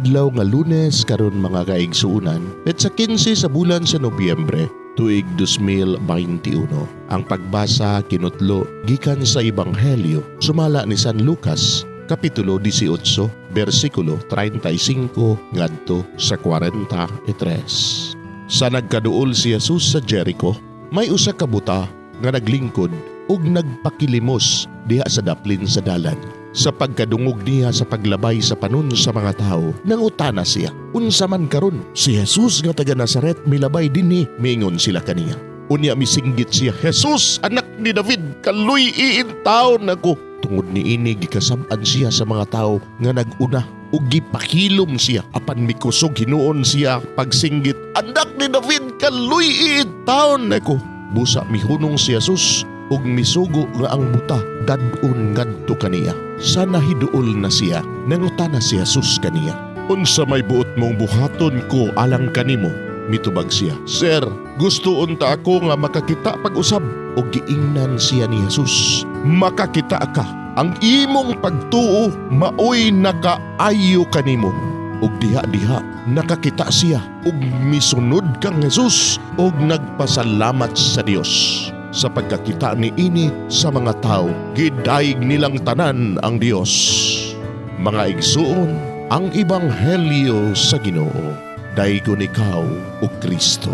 Adlaw nga Lunes karon, mga kaigsuunan, petsa 15 sa bulan sa Nobyembre, tuig 2021. Ang pagbasa kinutlo gikan sa Ebanghelyo sumala ni San Lucas, Kapitulo 18, versikulo 35 ngadto sa 43. Sa nagkaduol si Jesus sa Jericho, may usa ka buta nga naglingkod ug nagpakilimos diha sa daplin sa dalan. Sa pagkadungog niya sa paglabay sa panon sa mga tao, nangutana siya, "Unsa man karon?" "Si Jesus nga taga Nazaret milabay dinhi," miingon sila kaniya. Unya misinggit siya, "Jesus, anak ni David, kaluy-i intawon ako." Tungod niini, gikasab-an siya sa mga tao nga nag-una ug gipakilom siya. Apan mikusog hinuon siya pagsinggit, "Anak ni David, kaluy-i intawon ako." Busa mihunong si Jesus ug misugo nga ang buta dad-on ngadto kaniya. Sa nahiduol na siya, nangutana si Jesus kaniya, "Unsa may buot mong buhaton ko alang kanimo?" Mitubag siya, "Sir, gusto unta ako nga makakita pag-usab." Ug giingnan siya ni Jesus, "Makakita ka. Ang imong pagtuo maoy nakaayo kanimo." Ug diha-diha nakakita siya ug misunod kang Jesus ug nagpasalamat sa Dios. Sa pagkakita ni ini sa mga tao, gidayeg nilang tanan ang Dios. Mga igsuon, ang Ebanghelyo sa Ginoo. Daygon ikaw, o Kristo.